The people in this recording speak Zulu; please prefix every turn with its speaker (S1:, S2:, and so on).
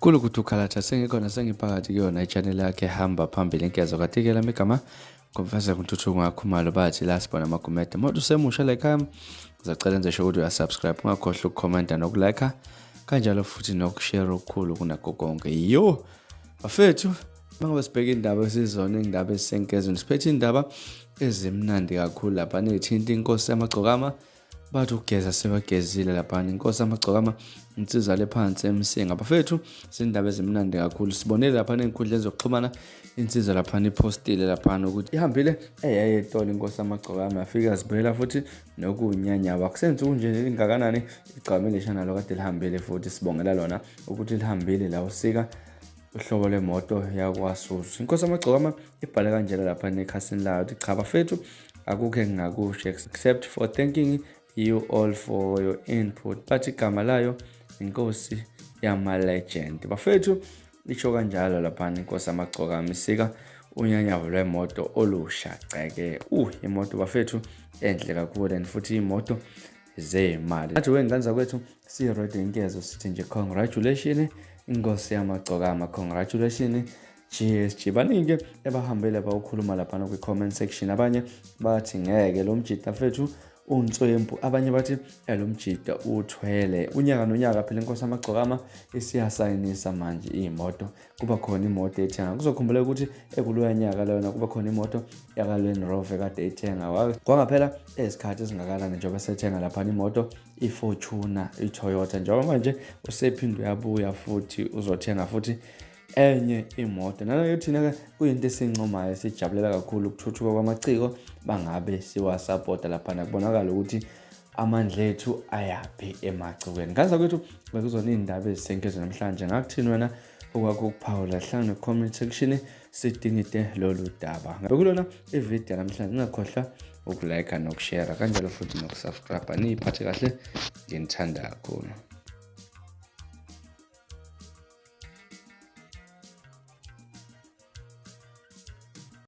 S1: Kukhulu ukuthi ukhalatha sengikhona sengiphakathi kuyona i-channel yakhe ehamba phambili inkezo katikela igama ngomfazeko uNtuthuko ngakhumalo bathi la sibona amagumede moto usemusha la ekhaya ngizacela enze sure ukuthi uyasubscribe ungakhohlwa ukukhomenta nokulike kanjalo futhi nokushare okukhulu kunakho konke. Yo bafethu, mangabe sibheka indaba esizona indaba ezisenkezweni, siphethe indaba ezimnandi kakhulu lapha ney'thinta inkosi yamagcokama. Bathi ukugeza sebagezile laphana inkosi amagcokama insizwa le phansi emsinga. Bafethu, zindaba ezimnandi kakhulu. Sibonile laphana ey'nkundleni zokuxhumana insizwa laphana iphostile laphana ukuthi ihambile eyaye etolo inkosi amagcokama, yafika zibuyela futhi nokunyanyawa akusenzi kunje lingakanani igcokama elisha nalo kade lihambile futhi sibongela lona ukuthi lihambile la usika uhlobo lwemoto yakwaSuzu. Inkosi amagcokama ibhale kanjena lapha nekhasini layo ukuthi cha bafethu, akukho engingakusho except for thanking you all for your input. Bathi igama layo inkosi yama-legend. Bafethu, isho kanjalo laphana inkosi amagcokama isika unyanyavu lwemoto olusha ceke. Imoto bafethu enhle kakhulu and futhi imoto zemali. Athi wengane zakwethu si-ready inkezo sithi nje congratulation inkosi yamagcokama, congratulation GSG. Baningi ebahambele bawukhuluma laphana kwi-comment section. Abanye bathi ngeke lo mjida fethu unswempu, abanye bathi lo mjida uthwele unyaka nonyaka. Phela inkosi amagcokama isiyasayinisa manje iy'moto, kuba khona imoto ethenga. Kuzokhumbuleka ukuthi ekuloya nyaka lona kuba khona imoto yaka-Land Rover kade ithenga, kwangaphela ezikhathi ezingakanani njengoba sethenga laphana imoto i-Fortuner, i-Toyota. Njengoba manje usephinde uyabuya futhi uzothenga futhi enye imoto. Naloyo thina-ke kuyinto esincomayo, sijabulela kakhulu ukuthuthuka kwamaciko bangabe siwasapota laphana, kubonakala ukuthi amandla ethu ayaphi emacikweni. Ngaza kwethu bekuzona iy'ndaba ezisenkezo namhlanje. Ngakuthini wena okwakho ukuphawula? Hlangana ne-comment section sidingide lolu daba. Bekulona ividiyo namhlanje, ungakhohlwa ukulike nokushare kanjalo futhi nokusubscribe. Niyiphathe kahle, nginithanda kakhulu.